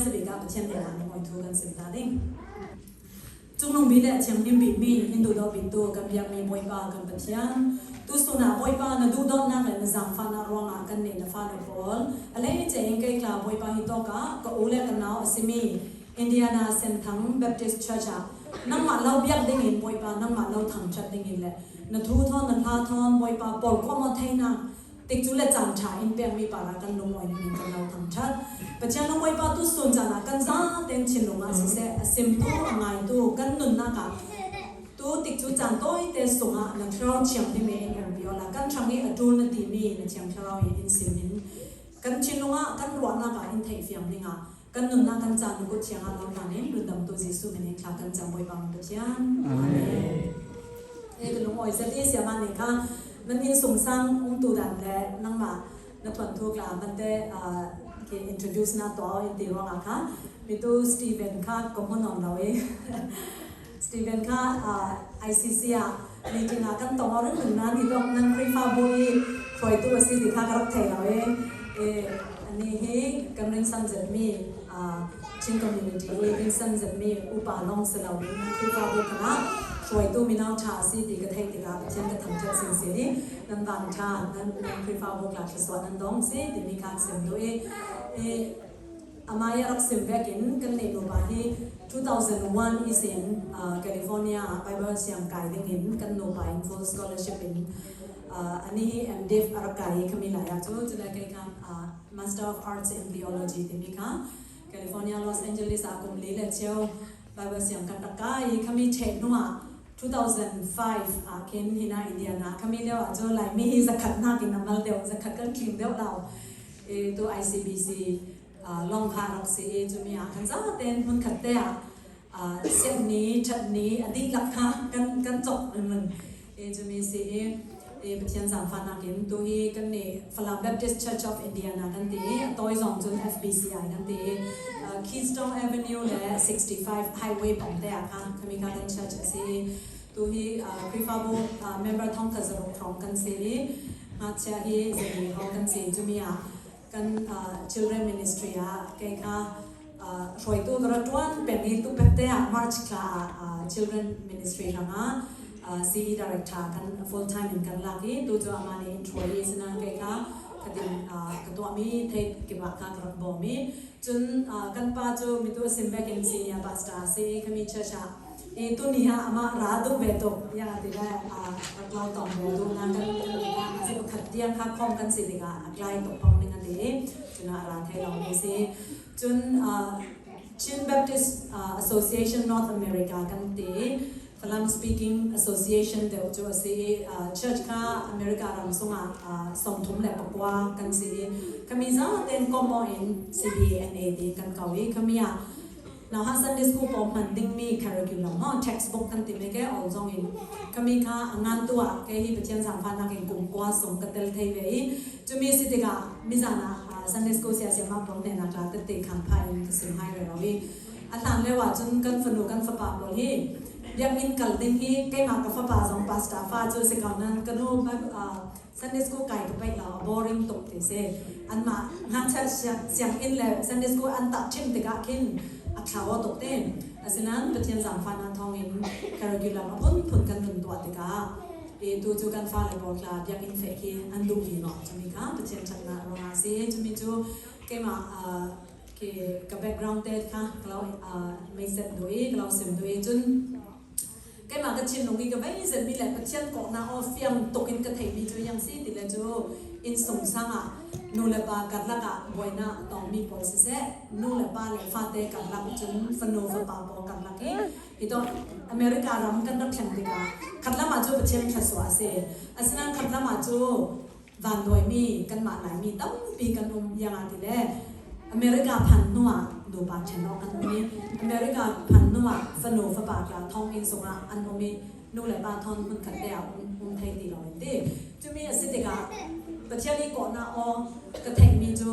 Hmaisa bik ah Pathian bia ah lungawi thu kan sim ta ding. Cungnung bik le thianghlim bikmi in duhdaw biktu kan biakmi Bawipa kan Pathian, tusun ah Bawipa na duhdawtnak le na zaangfahnak ruangah kan nih na fale pawl a hleice in kei tla Bawipa hi tawk ah ka u le ka nau a simi Indiana Senthang Baptist Church ah nangmah lo biak dingin Bawipa nangmah lo thangṭhat dingin le na thu thawn na hla thawn Bawipa pawl khuamaw theinak Tik cu le caan ṭha in pekmi par ah kan lungawi ning kan lo thangṭhat. Pathian na Bawipa tu sun caan ah kan zaten thinlung ah siseh, a simtu, a ngaitu, kan nunnak ah tu tik cu caan tawite sungah na Thlarau Thianghlim he in umpi awla kan hrang i a ṭul na timi na Thiang Thlarau he in sim in kan thinlung ah kan ruahnak ah in theihfiang dingah kan nunnak kan caan na kut thiang ah lo hlan in rundamtu Jesuh min in thla kan cam Bawipa min Pathian. Amen. He ka lung oi zat i siama nih kha nan inn sungsang umtu dan le nangmah na thuan thuk la man te ke introduce na to in ti ruangah kha mitu Steven kha ko hmun on lo i Steven kha ICC ah meeting ah kan tong rin rin nan hi dok nan Khrihfabu i hruaitu a si ti kha ka rak thei lo i ani hi kan rin san zetmi Chin community i rin san zetmi upa lawng si lo in Khrihfabu kha hruaitu mino ṭha a si ti ka theih tikah Pathian ka thangṭhat sinsin i nan van ṭha nan Khrihfabu tla thluasuah nan dong si timi kha sim duh i Amah i a rak sim vek in kan neih nupa hi 2001 isin California ah Bible siang kai ding in kan nupa in full scholarship in ani hi MDiv a rak kai i khami lai ah cu cule kei kha Master of Arts in Theology timi kha California Los Angeles ah kum li le cheu Bible siang kan rak kai i khami ṭheh hnu ah 2005 ah khin hina Indiana khami lio ah cu Laimi hi zakhat nakin a mal deuh zakhat kan tling deuh lo i tu ICBC lawng kha a rak si i cumi ah khan zaten hmunkhat te ah sianh ni ṭhat ni a dihlak kha kan kan cawk mun i cumi si i i Pathian zaangfahnak in tu hi kan nih Falam Baptist Church of Indiana kan ti i a tawi zong cun FBCI kan ti i Keystone Avenue le 65 Highway pawng te ah kha khami kha kan church a si i tu hi Khrihfabu member thong khat zaruk hrawng kan si i ngakchia hi zali hrawng kan si. Cumi ah kan children ministry ah kei kha hruaitu ka ra ṭuan peng i tupek te ah March thla ah children ministry hrangah CE director kan full time in kan lak i tu cu amah nih in hruai i sinan kei kha khatin ka tuahmi thei kipah kha ka rak bawm i cun kan pa cu mitu a sim vekin senior pastor a si i khami church ah I tuni ah amah ra duh ve tuk tiah ti le rak lau tong ve duh na kan kan si pakhat tiang kha khom kan si tikah a tlai tuk pang ning a ti i cun ah ra thei lo mi si cun Chin Baptist Association North America kan ti Falam Speaking Association deuh cu a si i church kha America ram sungah 39 kan si i khami zaten komo in CBNA ti kan kau i khami ah Naha Sunday School pawl hman dingmi curriculum maw textbook kan timi ke ol zong in kami kha a ngan tu ah ke hi Pathian zaangfahnak in kum kua sung ka tel thei ve i cumi si tikah mizan ah Sunday School sia siama pawl hnen ah tla tette khan pha in ka sim hai re lo i a hlan lio ah cun kan fanu kan fapa pawl hi biakinn kal ding hi keimah ka fapa zong pastor fa cu si ko nan ka nu Sunday school kai ka paih lo a boring tuk ti si anmah ngakchia sianginn le Sunday school an tah ṭhim tikah khin a thlau tuk te asinain Pathian zaangfahnak thawngin curriculum a phunphun kan vun tuah tikah i tu cu kan fale pawl tla biakinn feh khi an duh vi lo cumi kha Pathian ṭhatnak ruangah a si cumi cu keimah ke ka background te kha ka lo meiset duh i ka lo sim duh i cun Keimah ka thinlung i ka vei zetmi le Pathian kawhnak aw fiang tuk in ka theihmi cu yang si ti le cu innsung sang ah nu le pa karlak ah buainak a tongmi pawl siseh, nu le pa le fate karlak cun fanu fapa pawl karlak i hi to America ram kan rak thleng tikah khatlam ah cu Pathian thluachuah a si. Asinain khatlam ah cu vanduaimi kanmah Laimi tampi kan um iang ah ti le America phan hnu ah nupa ṭhen awk an um i America phan hnu ah fanu fapa tla thonginn zongah an um i nu le pa thon hmunkhat te ah um thei ti lo in ti cumi a si tikah Pathian i kawhnak aw ka theihmi cu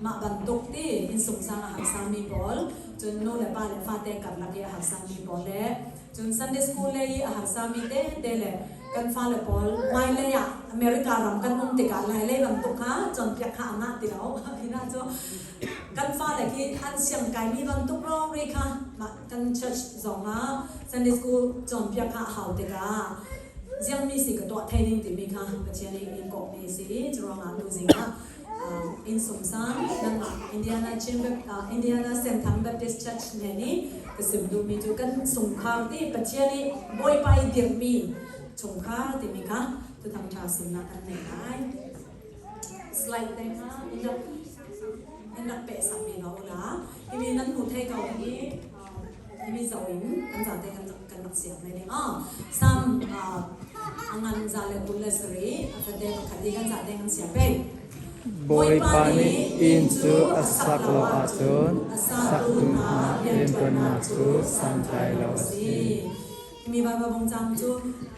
mah bantuk ti innsungsang a harsami pawl cun nu le pa le fate karlak i a harsami pawl le Cun Sunday School lei i a harsami tete le kan fale pawl hmailei ah America ram kan um tikah Lailei bantuk kha cawnpiak kha a ngah ti lo. Hina cu Kan fale khi an siang kaimi bantuk rori kha mah kan church zong ah Sunday school cawnpiak kha a hau tikah ziangmi si ka tuah thei ding timi kha Pathian nih in kawhmi a si i curuangah tuzing ah inn sungsang nangmah Indiana Chin Indiana Senthang Baptist Church ne nih ka sim duhmi cu kan chungkhar ti Pathian nih Bawipa i dirhmi chungkhar timi kha tuthang ṭha simnak kan nei lai. Slide te kha in rak in rak peh sak ve ko la. Himi nan hmu thei ko hi himi zo in kan zate kan kan rak siam lai ding. Ah Sam a ngan za le 27 a fate pakhat i kan zate kan siam pei. Bawipa nih inn cu a sak lo ahcun saktu hna rianṭuannak cu santlai lo a si. Mi Baibal bungcang cu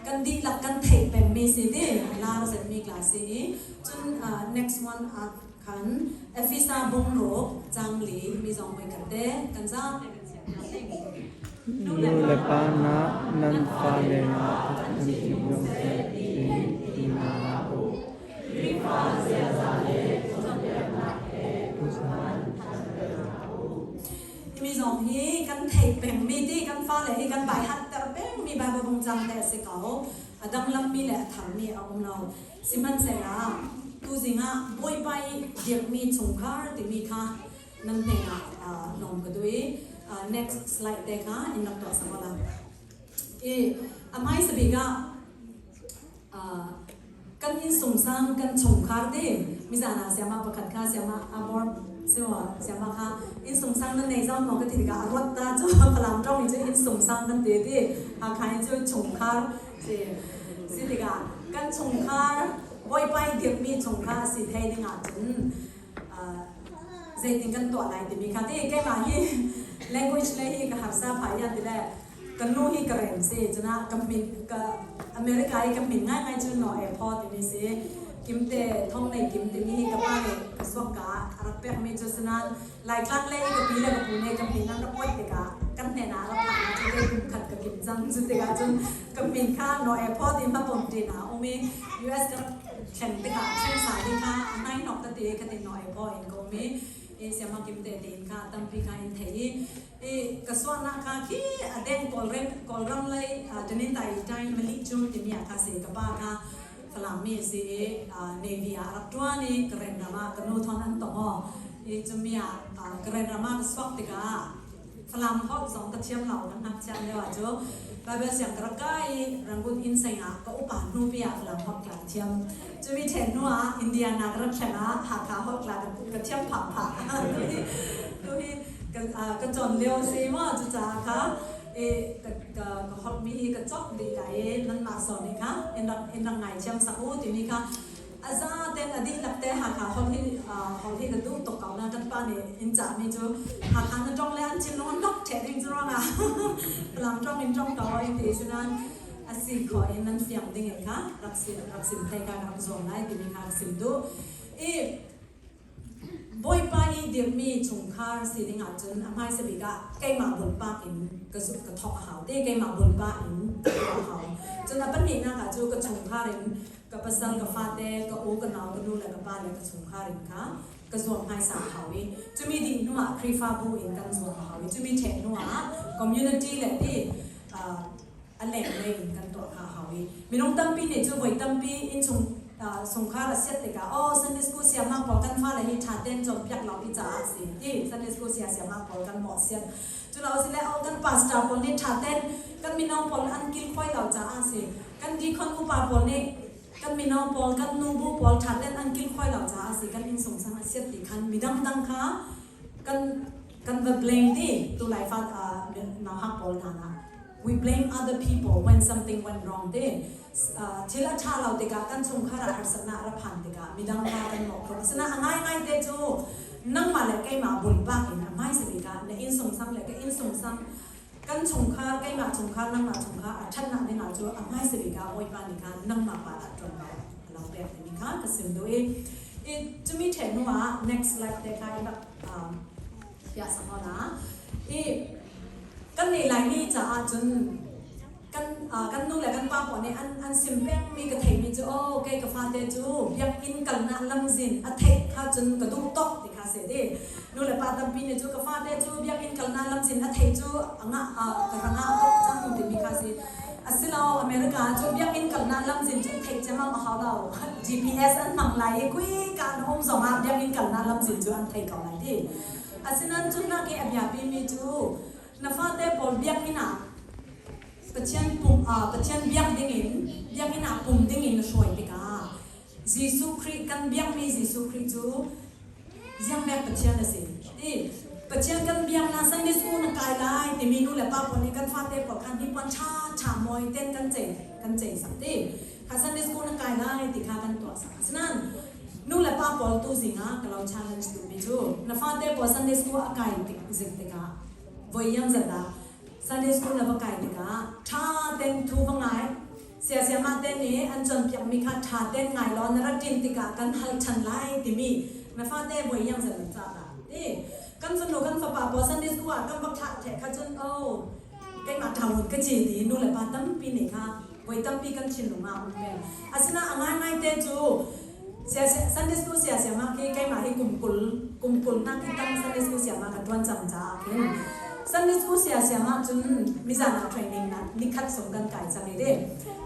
kan dihlak kan theih pengmi si ti lar zetmi class si i cun next one ah khan Efesa bungruk cang li mi zong voi khat te kan zapi kan siam hna ding. Nu le pa nah nan fale nah nan thinlung he in ti hna hlah u. Timi zong hi kan theih pengmi ti kan fale hi kan baihatter pengmi Baibal bungcang te a si ko. A danglammi le a tharmi a um lo. Sihmanhsehlaw tuzing ah Bawipa i dirhmi chungkhar timi kha nan hnenah lawm ka duh i next slide te kha in rak tuah sak la. I a hmaisa bik ah kan inn sungsang kan chungkhar te mizan ah siama pakhat kha siama amor siwa siama kha inn sungsang nan nei zau maw ka ti tikah a ruat ta cu Falam ṭong in cu inn sungsang kan ti ti Hakha in cu chungkhar si si tikah kan chungkhar Bawipa i dirhmi chungkhar si thei ding ahcun zeitin kan tuah lai timi kha ti keimah hi language lei hi ka harsa phah yan ti le Ka nu hi ka rem si cuna ka min ka America i ka min ngaingai cu no e phaw timi si. Kimte thong nei kim timi hi ka pa nih ka suak ka a rak pekmi cu sinan Laitlang lei i ka pi le ka pu nih ka min an rak oih tikah kan hnen ah rak phak cu te kum khat ka kim cang cu tikah cun ka min kha no e phaw ti hmapom ṭin ah um i US ka rak thleng tikah thleng sa ding kha a nai nok ka ti ka ti no e phaw in ka um i siamang kimte tein kha tampi kha in thei i I ka suahnak kha khi a deng Kawlram, Kawlram lei Tanintai Tai Mali cu timi ah kha si ka pa kha Falam mi a si i Navy ah a rak ṭuan i Karen ram ah ka nu thon an tong aw. I cumi ah Karen ram ah ka suak tikah Falam holh zong ka thiam lo kan ngakchia lio ah cu Bible siang ka rak kai i Rangoon innseng ah ka upa hnu pi ah Falam holh ka thiam. Cumi ṭhen hnu ah Indiana ka rak thleng ah Hakha holh ka thiam phah phah. Tuhi ka cawn lio a si maw cucaah kha ka ka holhmi hi ka cawk dih lai i nanmah zawn nih kha in rak in rak ngaithiam sak u timi kha a za ten a dihlak te Hakha holh hi holh hi ka duh tuk ko na kan pa nih in cahmi cu Hakha na ṭong le an thinlung an nok ṭheh ding cu ruangah Falam ṭong in ṭong ko in ti sinan a si khawh in nan fiang ding in kha rak rak sim thei kha ka rak zuam lai timi kha rak sim duh i Bawipa i dirhmi chungkhar si ding ahcun a hmaisa bik ah keimah pumpak in ka zuk ka thawk a hau te keimah pumpak in ka tuah a hau. Cun a pahnihnak ah cu ka chungkhar in ka pasal ka fate ka u ka nau ka nu le ka pa le ka chungkhar in kha ka zuam hmaisa a hau i cumi dih hnu ah Khrihfabu in kan zuam a hau i cumi ṭheh hnu ah community le ti a lenglei in kan tuah kha a hau i minung tampi nih cu voi tampi innchung chungkhar a siat tikah oh Sunday school siamang pawl kan fale hi ṭha tein cawnpiak lo i caah a si ti Sunday school sia siamang pawl kan mawh siat cu lo si le oh kan pastor pawl nih ṭha tein kan mino pawl an kilkhawi lo caah a si kan deacon upa pawl nih kan mino pawl kan nubu pawl ṭha tein an kilkhawi lo caah a si kan innsung sang a siat ti khan midang dang kha kan kan va blame ti tu lai fa nauhak pawl hna na we blame other people when something went wrong te thil a ṭha lo tikah kan chungkhar ah harsatnak ra phan tikah midang kha kan mawh khawh asina a ngaingai te cu nangmah le keimah bulpak in a hmaisa bik ah na inn sungsang le ka inn sungsang kan chungkhar keimah chungkhar nangmah chungkhar a ṭhatnak ding ah cu a hmaisa bik ah Bawipa nih khan nangmah pa ah ṭuan lo a lo pek timi kha ka sim duh i i cumi ṭhen hnu ah next slide te kha i rak piah sak hna i kan nih Laimi caah cun kan kan nu le kan pa pawl nih an an sim pengmi ka theimi cu aw kei ka fate cu biakinn kalnak lamzin a theih kha cun ka duh tuk ti kha si ti nu le pa tampi nih cu ka fate cu biakinn kalnak lamzin a theih cu a ngah ka ra ngah tuk cang timi kha si. Asilo America ah cu biakinn kalnak lamzin cu theih ciammam a hau lo. GPS an hmang lai i kui ka an um zong ah biakinn kalnak lamzin cu an thei ko lai ti. Asinain cunnak i a biapi mi cu na fate pawl biakinn ah Pathian pum Pathian biak dingin biakinn ah pum dingin na hruai tikah Jesuh Khrih kan biakmi Jesuh Khrih cu ziangmek Pathian a si. Ti Pathian kan biaknak Sunday school na kai lai timi nu le pa pawl nih kan fate pawl khan hnipuan ṭha ṭha mawi ten kan cei kan cei sak ti. Kha Sunday school na kai lai ti kha kan tuah sak. Asinain nu le pa pawl tu zing ah ka lo challenge duhmi cu na fate pawl Sunday school a kai tik zik tikah voi iang zat ah Sunday school na va kai tikah ṭha ten thu va ngai Siasiamah te nih an cawnpiakmi kha ṭha tein ngai law na rat ṭin tikah kan hal ṭhan lai timi na fate voi iang zan na cah dah ti. Kan fanu kan fapa pawl Sunday school ah kan va thlah theh kha cun oh keimah ṭha ka ci ti nu le pa tampi nih kha voi tampi kan thinlung ah um peng. Asinain a ngaingai te cu Sunday school siasiamah khi keimah hi kum 20 kum 20 nak hi tam Sunday school siamah ka ṭuan cang caah khin Sunday school siasiamah cun mizan ah training nak nikhat sung kan kai cang i de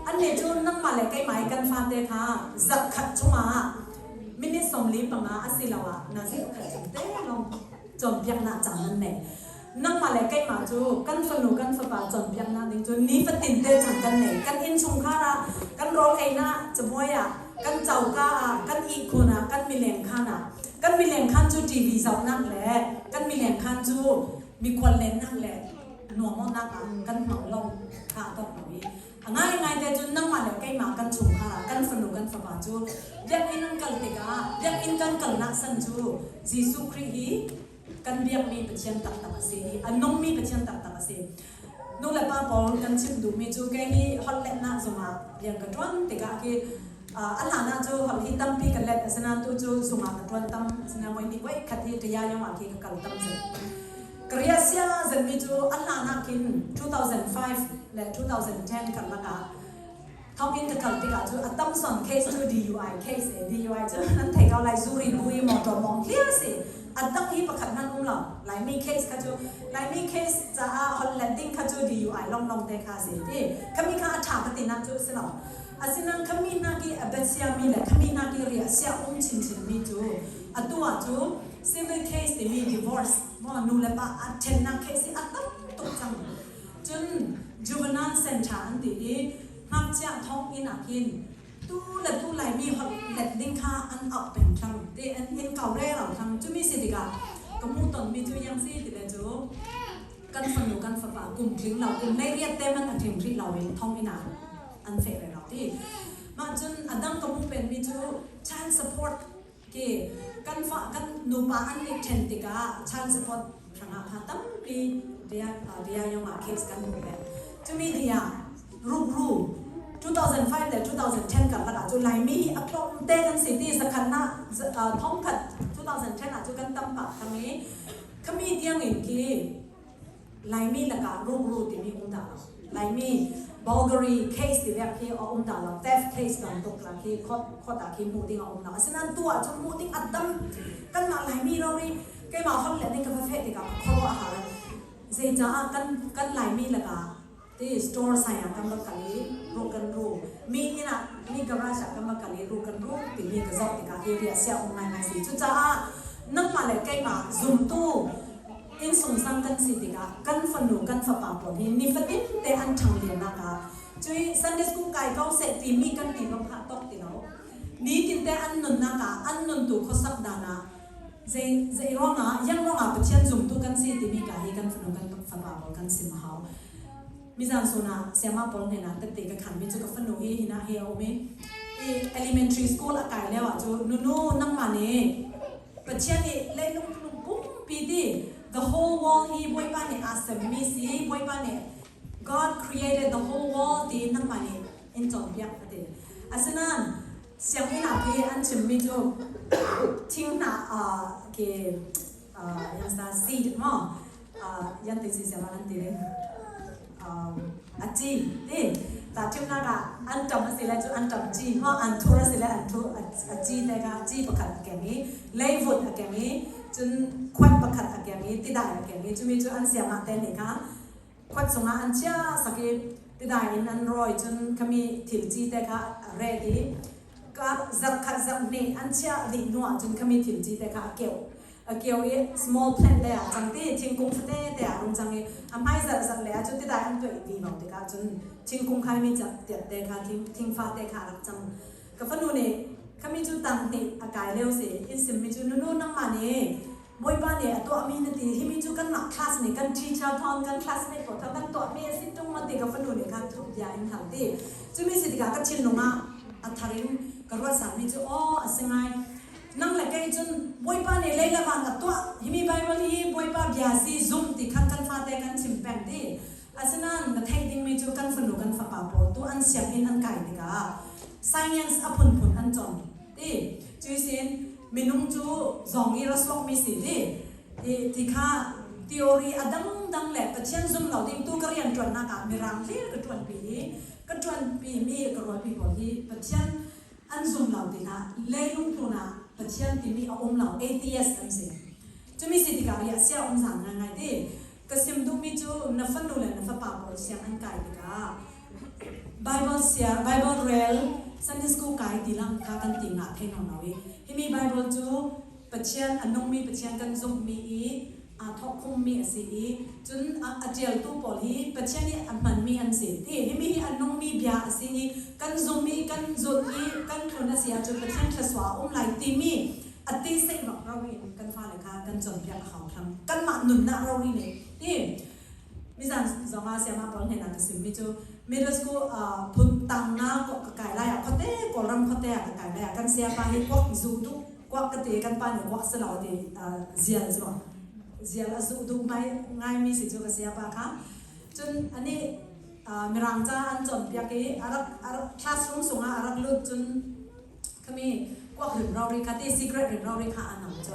an nih cu nangmah le keimah i kan fate kha zarhkhat chungah minute 45 asiloah na zarhkhat chung te lawng cawnpiaknak caan nan nei. Nangmah le keimah cu kan fanu kan fapa cawnpiaknak ding cu nifatin te caan kan nei. Kan innchungkhar ah, kan rawl einak cabuai ah, kan coka ah, kan ihkhun ah, kan mileng khaan ah. Kan mileng khaan cu TV zohnak le kan mileng khaan cu mikhual lennak le nuamawnak ah kan hmang lo kha a tawk lo i a ngaingai te cun nangmah le keimah kan chungkhar ah kan fanu kan fapa cu biakinn an kal tikah biakinn kan kalnak san cu Jesuh Khrih hi kan biakmi Pathian taktak a si i a nungmi Pathian taktak a si. Nu le pa pawl kan chim duhmi cu kei hi holh letnak zungah rian ka ṭuan tikah khi a hlan ah cu holh hi tampi ka let asinain tu cu zungah ka ṭuan tam asinain voi hnih voi khat hi ṭaya yong ah khi ka kal tam zet. Ka riah sia zetmi cu a hlan ah khin 2005 le 2010 karlak ah thonginn ka kal tikah cu a tam son case cu DUI case e DUI cu nan thei ko lai zuri bu i motor mong clear si a dang hi pakhat hmanh um lo Laimi case kha cu Laimi case caah holh let ding kha cu DUI long long te kha si ti khami kha a tha ka ti nak cu si lo asinan khami hna ki a bet sia mi le khami hna ki ria sia um chin chin mi cu atu ah cu civil case timi divorce mo nu le pa a thennak case hi a tam tuk cang Cun juvenile center an ti i ngakchia thonginn ah khin tu le tu Laimi holh let ding kha an auh peng thlang ti an in kau rero thlang. Cumi si tikah ka hmuh tonmi cu yang si ti le cu kan fanu kan fapa kum tling lo kum 18 te man a tling rih lo in thonginn ah an feh rero ti. Mah cun a dang ka hmuh penmi cu child support Ki kan fa kan nupa an i ṭhen tikah child support hrangah kha tampi dia dia yong ah case kan hmu ve. Cumi dia rukru 2005 le 2010 karlak ah cu Laimi hi a tlawm te kan si ti zakhat na thongkhat 2010 ah cu kan tam pah thang i khami tiang in ki Laimi lakah rukru timi um dah lo. Laimi Bulgari case ti vek hi a um dah lo. Theft case bantuk la khi court court ah khi hmuh ding a um lo. Asinain tu ah cun hmuh ding a tam. Kanmah Laimi rori keimah holh le ning ka va feh tikah ka khuaruah a har. Zeicaah kan kan Laimi lakah ti store sai ah kan va kal i ru kan ru mi inn ah mi garage ah kan va kal i ru kan ru timi ka zoh tikah hi ria sia um ngaingai si. Cucaah nangmah le keimah zumtu Innsungsang kan si tikah kan fanu kan fapa pawl hi nifatin te an ṭhang lionak ah cui Sunday school kai ko seh timi kan ti bang hlah tok ti lo. Nitin te an nunnak ah an nuntu khuasak dan ah zei zei ruangah yang ruangah Pathian zumtu kan si timi ka hi kan fanu kan fapa pawl kan sim a hau. Mizan sun ah siangma pawl hnen ah tette ka khan mi cu ka fanu hi hinah hi a um i elementary school a kai lio ah cu nunu nangmah nih Pathian nih leilung lung pumpi ti the whole world hi Bawipa nih aa semmi si Bawipa nih God created the whole world ti nangmah nih in cawnpiak a ti. Asinain sianginn ah khi an chimmi cu thinghnah khi yang seed maw yan ti si siang an ti a ci ti tahchunhnak ah anṭam a si le cu anṭam ci maw anthur a si le anthur a ci te kha ci pakhat a keng i leivut a keng i cun khuat pakhat a keng i. I tidai a keng I cumi cu an siangah te nih kha khuat chungah an chia sak I tidai in an rawi cun khami thilci te kha a ret I zarh khat zarh hnih an chiah dih hnu ah cun khami thilci te kha a keuh a kio I small plant te ah cang ti thingkung fate te ah rung cang I a hmai zarh zarh le ah cun tidai an tuah vi lo tikah cun thingkung khai mi tiat te kha thingfa te kha a rak cang. Ka fanu nih khami cu tang hnih a kai lio si in simmi cu nunu nangmah nih Bawipa nih a tuahmi na ti himi cu kanmah class nih kan teacher thawng kan classmate pawl thawng kan tuahmi a si tung ma ti ka fanu nih khan thup bia in hal ti. Cumi si tikah ka thinlung ah a thar in ka ruat sami cu aw a si ngai nang le kei cun Bawipa nih lei le van a tuah himi Bible hi Bawipa bia si zum ti khan kan fate kan chim peng ti. Asinain na theih dingmi cu kan fanu kan fapa pawl tu an sianginn an kai tikah science a phunphun an cawn ti. Cuisin minung cu zawng i rasuakmi si ti i ti kha theory a dangdang le Pathian zum lo ding tu ka rian ṭuannak ah mirang hlir ka ṭuanpi i ka ṭuanpi mi ka rualpi pawl hi Pathian an zum lo tikah leilung tlun ah Pathian timi a um lo, atheist an si. Cumi si tikah riah sia um zang ngaingai ti. Ka sim duhmi cu na fanu le na fapa pawl siang an kai tikah Bible sia Bible rel Sunday school kai ti lang kha kan ti ngah thei no no i himi Bible cu Pathian a nungmi Pathian kan zumhmi i aa thawk khummi a si i cun a ṭialtu pawl hi Pathian nih a hmanmi an si ti. Himi hi a nungmi bia a si i kan zum i kan zulh i kan thlun a si ahcun Pathian thlasua a um lai timi a ti seh bak rori in kan fale kha kan cawnpiak a hau thlang kanmah nunnak rori nih ti. Mizan zongah siama pawl hnen ah ka simmi cu middle school phun tang nga ka kai lai ah khuate Kawlram khuate ah ka kai lai ah kan siapa hi kuak zu duh kuak ka ti kan pa nih kuak si lo ti zial cu zial a zu duh ngai ngaimi si cu ka siapa kha. Cun ani mirang ca an cawnpiak i arak classroom sungah a rak lut cun khami kuak rim rori kha ti cigarette rim rori kha a nam cu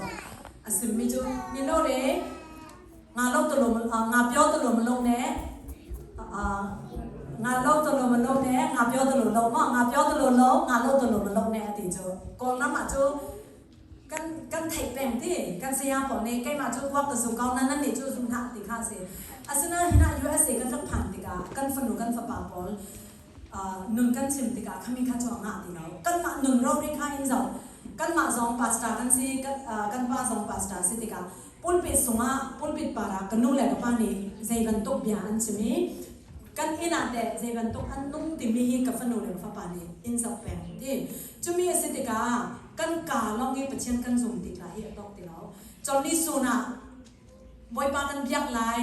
a simmi cu ni lo le nga lo to lo nga pyo to lo lo ne nga lo to lo lo ne nga pyo to lo lo ma nga pyo to lo lo nga lo to lo lo ne ati cu Kawlram ah cu kan kan theih peng ti kan saya pawl nih keimah cu kuak ka zu ko na nan nih cu zum hlah ti kha si. Asinain hinah USA kan rak phan tikah kan fanu kan fapa pawl nun kan chim tikah khami kha cu a ngah ti lo. Kanmah nun rori kha in zoh kanmah zong pastor kan si kan pa zong pastor si tikah pulpit sungah pulpit par ah ka nu le ka pa nih zei bantuk bia an chim i kan inn ah teh zei bantuk an nung timi hi ka fanu le ka fapa nih in zoh peng ti. Cumi a si tikah kan ka lawng i Pathian kan zum tik la hi a tawk ti lo. Cawlni sun ah Bawipa kan biak lai,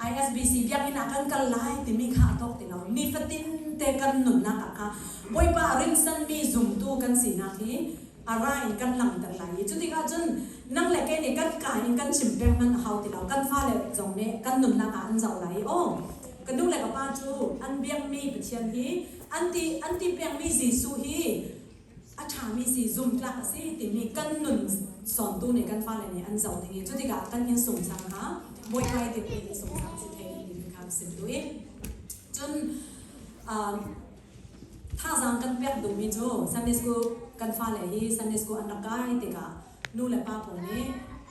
ISBC biakinn ah kan kal lai timi kha a tawk ti lo. Nifatin te kan nunnak ah kha Bawipa a rinsanmi zumtu kan sinak hi a ra in kan langhter lai i cutikah cun nang le kei nih kan ka in kan chim peng hmanh a hau ti lo. Kan fale zong nih kan nunnak ah an zoh lai i aw ka nu le ka pa cu an biakmi Pathian hi an ti pengmi Jesuh hi a ṭhami si zumtlak a si timi kan nun sawntu nih kan fale nih an zoh ding i cutikah kan inn sungsang kha Bawipa i tinhmi inn sungsang si thei ding kha sim duh i cun thazaang kan pek duhmi cu Sunday school kan fale hi Sunday school an rak kai tikah nu le pa pawl nih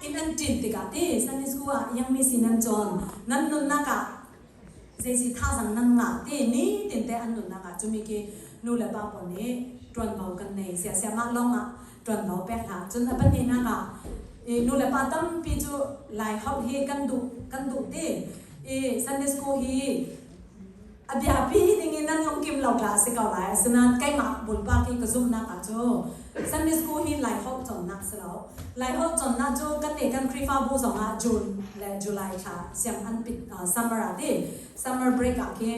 inn an ṭin tikah ti Sunday school ah iangmi si nan cawn nan nunnak ah zeisi thazaang nan ngah ti nitin te an nunnak ah cumi khi nu le pa pawl nih ṭuanvo kan nei. Siasia mah lawng ah ṭuanvo pek hlah. Cun a pahnihnak ah nu le pa tampi cu Lai holh hi kan duh kan duh ti i Sunday school hi a biapi ding in nan lungkim lo tla a si ko lai. Asinain keimah bulpak i ka zumhnak ah cu Sunday school hi Lai holh cawnnak si lo. Lai holh cawnnak cu kan nih kan Khrihfabu zong ah June le July thla siang an pit summer ah ti summer break ah khi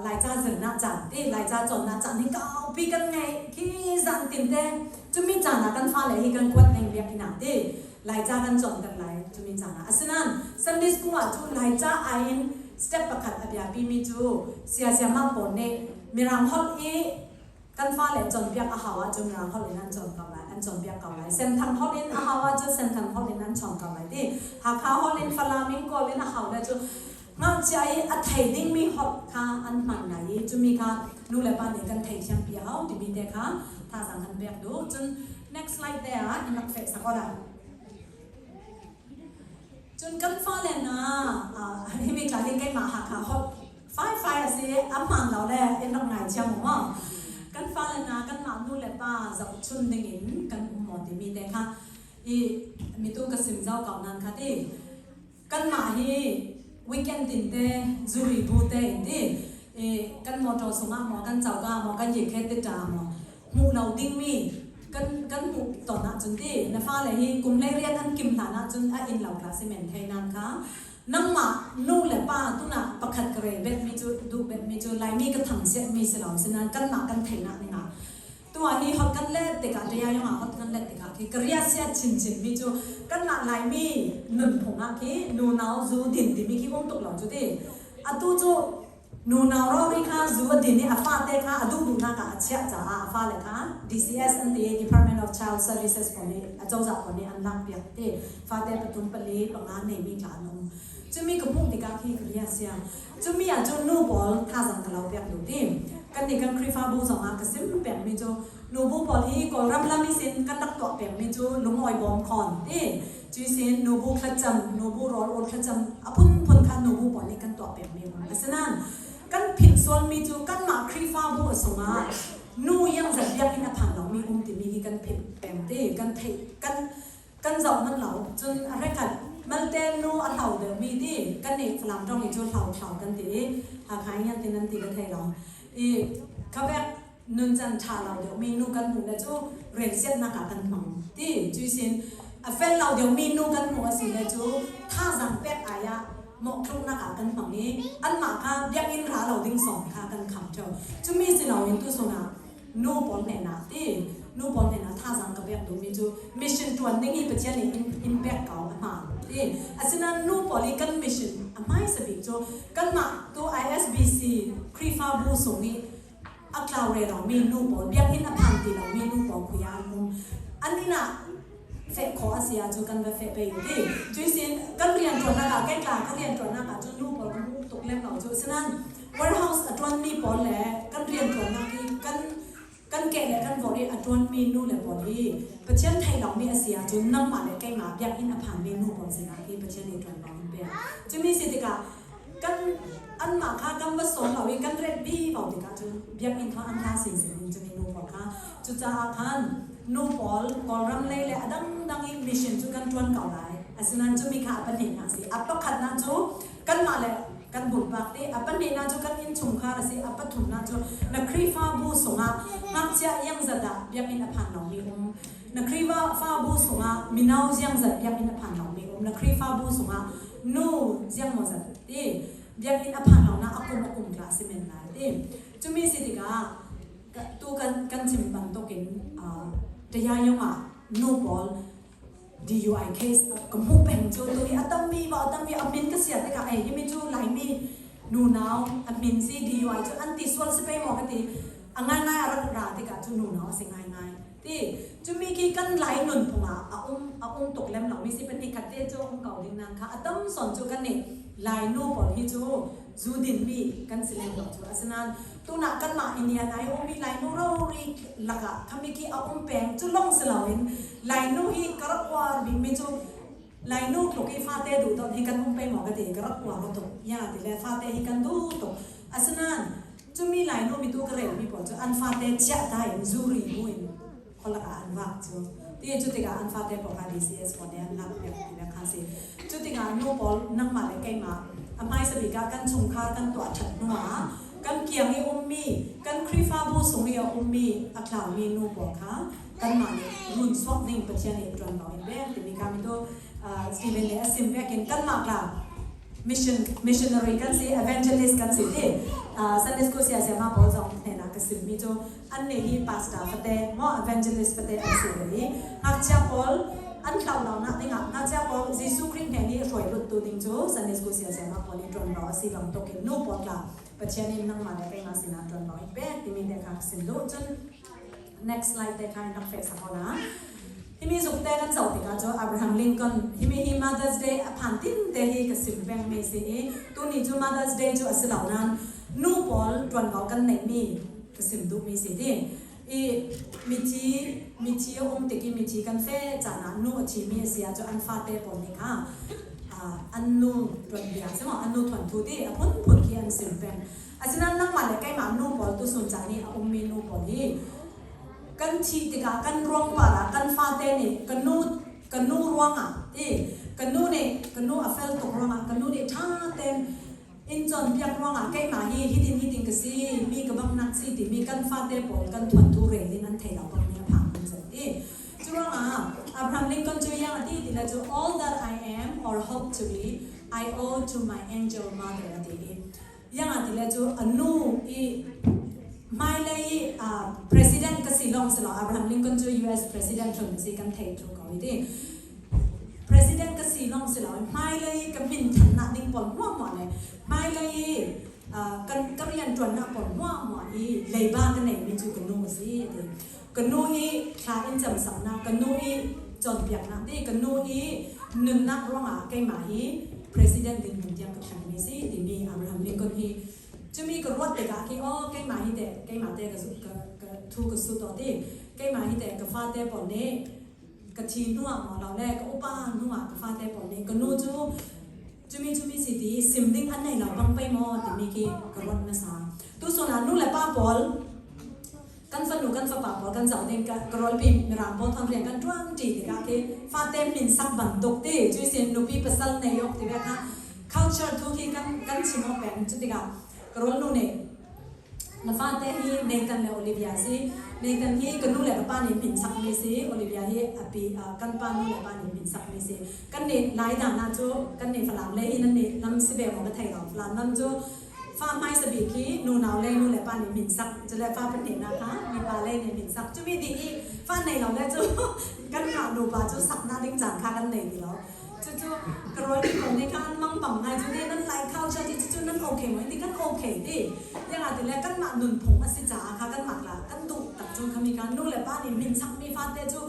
Laica zirnak caan ti Laica cawnnak caan hi kaupi kan ngei khi zan tin te cumi caan ah kan fale hi kan kuat leng biakinn ah ti Laica kan cawnter lai cumi caan ah. Asinain Sunday school ah cu Laica ai in step pakhat a biapi mi cu siasiamah pawl nih Mirang holh i kan fale cawnpiak a hau ahcun Mirang holh in an cawn ko lai an cawnpiak ko lai. Senthang holh in a hau ahcun Senthang holh in an chawng ko lai ti. Hakha holh in Falam in Kawl in a hau le cu ngakchia i a thei dingmi holh kha an hman lai i cumi kha nu le pa nih kan theithiam pi a hau timi te kha thazaang kan pek duh. Cun next slide te ah in rak feh sak ora. Cun kan fale hna himi tla hi keimah Hakha holh faifai a si a hmaan lo le in rak ngaithiam u maw. Kan fale hna kanmah nu le pa zohchun dingin kan um maw timi te kha i mitu ka sim zau ko nan kha ti. Kanmah hi weekend tin te zuri bu te in ti i kan motor sungah maw kan coka maw kan yikhe te ṭa maw hmuh lo dingmi kan kan hmuh ton ahcun ti na fale hi kum 18 an kim hlan ahcun a inn lo kha si men thei nan kha nangmah nu le pa tunah pakhat ka rel bet mi cu duh bet mi cu Laimi ka thang siat mi si lo sinan kanmah kan theihnak dingah tuah hi hot kan let tikah ṭaya yong ah hot kan let tikah khi ka ria siat chinchin mi cu kanmah Laimi nunphung ah khi nu nau zu din timi khi um tuk lo cu ti atu cu Nunau rori kha zu a din i a fate kha a duh duhnak ah a chiah caah a fale kha DCS an ti i Department of Child Services pawl nih acozah pawl nih an lakpiak ti fate pathum pali panga neimi tla an um. Cumi ka hmuh tikah khi ka ria sia. Cumi ah cun nu pawl thazang ka lo piak duh ti. Kan nih kan Khrihfabu zongah ka sim pekmi cu nubu pawl hi Kawlram lam i sin kan rak tuah pekmi cu lungawi bawm khawn ti. Cuisin nubu thlacam, nubu rawl ur thlacam a phunphun kha nubu pawl nih kan tuah pekmi um. Asinain kan philh sualmi cu kanmah Khrihfabu a sungah nu iangzat biakinn a phan lomi um timi hi kan philh peng ti kan theih kan kan zoh manh lo. Cun a rekhat malte nu a hlau deuhmi ti kan nih Falam ṭong i cu hlau thlau kan ti i Hakha in yan ti nan ti ka thei lo. I khavek nuncan ṭha lo deuhmi nu kan hmuh le cu relsiatnak ah kan hmang ti cuisin a fel lo deuhmi nu kan hmuh a si le cu thazaang pek ai ah mawhtluknak ah kan hmang i anmah kha biakinn ra lo ding sawm kha kan kham ṭheo. Cumi si loin tusun ah nu pawl hnenah ti nu pawl hnenah thazaang ka pek duhmi cu mission ṭuan ding hi Pathian nih in pek ko a hmaan ti. Asinain nu pawl i kan mission a hmaisa bik cu kanmah tu ISBC Khrihfabu sung i a tlau re lomi nu pawl biakinn a phan ti lomi nu pawl khui ah an um. An inn ah feh khawh a si ahcun kan va feh ve ti. Cuisin kan rianṭuannak ah keitla ka rianṭuannak ah cun nu pawl kan um tuk lem lo cu. Asinain warehouse a ṭuanmi pawl le kan rianṭuannak hi kan kan keh le kan vorh i a ṭuanmi nu le pawl hi Pathian theih lomi a si ahcun nangmah le keimah biakinn a phanmi nu pawl sinah hi Pathian nih ṭuanvo an pek. Cumi si tikah kan anmah kha kan va sawm lo i kan ret bi ko tikah cun biakinn kha an hla sinsin in cun nu pawl kha cucaah khan nu pawl Kawlram lei le a dangdang i mission cu kan ṭuan ko lai. Asinain cumi kha a pahnihnak a si. A pakhatnak cu kanmah le kan pumpak te a pahnihnak cu kan innchungkhar a si. A pathumnak cu na Khrihfabu sungah ngakchia iangzat ah biakinn a phan lomi um. Na Khrihfabu sungah mino ziangzat biakinn a phan lomi um. Na Khrihfabu sungah nu ziangmawzat ti biakinn a phan lonak a kum a kum tla a si men lai ti. Cumi si tikah tu kan chim bantukin tayayong ah nu pawl DUI case ka hmuh peng cu tu hi a tammi maw a tammi a min ka sia tikah ei hi mi cu Laimi nunau a min si DUI cu an ti sual si pei maw ka ti. A ngaingai a rak ra tikah cu nunau a si ngaingai ti. Cumi khi kan Lai nunphung ah a um tuk lem lo mi si pahnih khat te cu um ko ding nan kha a tam son cu kan nih Lai nu pawl hi cu zu din mi kan si lem lo cu. Asinain tunah kanmah Indian ai ummi Lainu rori lakah khami khi a um peng cu long si loin Lainu hi ka rak uar bikmi cu Lainu tluk i fate duh dawt hi kan um peng maw ka ti. Ka rak uar tuk ya ti le fate hi kan duh tuk. Asinain cumi Lainu mitu ka relmi pawl cu an fate chiah ta in zuri bu in khualak ah an vak cu ti. Cu tikah an fate pawl kha DCS pawl nih an lak piak ti le kha si. Cu tikah nu pawl nangmah le keimah a hmaisa bik ah kan chungkhar kan tuah ṭhat hnu ah kan kiang i ummi kan Khrihfabu sung i a ummi a tlaumi nu pawl kha kanmah nih run suak ding Pathian nih ṭuanvo in pek timi kha mitu Stephen nih a sim vekin kanmah tla mission missionary kan si, evangelist kan si ti. Sunday school sia siama pawl zong hnenah ka simmi cu an nih hi pastor fate maw evangelist fate an si ve i ngakchia pawl an hlau lonak dingah ngakchia pawl Jesuh Khrih hnen i hruai luttu ding cu Sunday school sia siama pawl i ṭuanvo a si bantukin nu pawl tla Pathian in nangmah le keimah sinah ṭuanvo in pek timi te kha ka sim duh. Cun next slide te kha in rak feh sak hna. Himi zuk te kan zoh tikah cu Abraham Lincoln himi hi Mother's Day a phan tin te hi ka sim pengmi si i tuni cu Mother's Day cu a si lo nain nu pawl ṭuanvo kan neihmi ka sim duhmi si ti i mithi mithi a um tik i mithi kan fe caan ah nu a thimi a si ahcun an fate pawl nih kha. An nu tuanbia si maw, an nu thawnthu ti a phunphun khi an sim peng. Asinain nangmah le keimah nu pawl tusun caan i a ummi nu pawl hi kan thih tikah kan ruangpar ah kan fate nih ka nu ka nu ruangah ti ka nu nih ka nu a fel tuk ruangah ka nu nih ṭha tein in cawnpiak ruangah keimah hi hitin hitin ka si mi ka bangnak si timi kan fate pawl kan thuanthu rel in an thei lo bang mi a phang kan cun ti. Cu ruangah Abraham Lincoln cu yang a ti ti le cu all that I am or hope to be I owe to my angel mother a ti i yang a ti le cu a nu i hmailei i president ka si lawng si lo. Abraham Lincoln cu US president hlun si kan thei thlu ko i ti president ka si lawng si lo, hmailei ka min thannak ding pawl hmuahhmuah le hmailei i kan ka rianṭuannak pawl hmuahhmuah i leiba ka neimi cu ka nu a si a ti. Ka nu i thla in camsaknak, ka nu i cawnpiaknak ti ka nu i nunnak ruangah keimah hi president dinhmun tiang ka thlengmi si timi Abraham Lincoln hi cumi ka ruat tikah khi aw keimah hi teh keimah te ka ka thu ka sut aw ti keimah hi teh ka fate pawl nih ka thi hnuah maw lo le ka upa hnuah ka fate pawl nih ka nu cu cumi cumi si ti sim ding an nei lo bang pei maw timi khi ka ruat nasa. Tusun ah nu le pa pawl kan fanu kan fapa pawl kan zoh ding ka rawlpi mirang pawl thon rian kan ṭuan ṭi tikah khi fate min sak bantuk ti cui sin nupi pasal nei ok ti kha culture thu khi kan kan chim awk peng. Cu tikah ka rawl nu nih na fate hi Nathan le Olivia si. Nathan hi ka nu le ka pa nih min sakmi si, Olivia hi api kan pa nu le pa nih min sakmi si. Kan nih Lai dana cu kan nih Falam le hi nan nih lam si ve maw ka thei lo. Falam lam cu fa hmaisa bik hi nunau le nu le pa nih min sak cu le fa pahnihnak kha mipa le nih min sak. Cumi dih i fa nei lo le cu kan ngah nupa cu saknak ding caan kha kan nei ti lo. Cucu ka rawl mi kong nih kha an mang bang ngai cu ne nan Lai culture ti cucu nan okay maw ti kan okay ti yang ah ti le kanmah nunphung a si caah kha kanmah la kan duh tak cun khami kha nu le pa nih min sakmi fate cu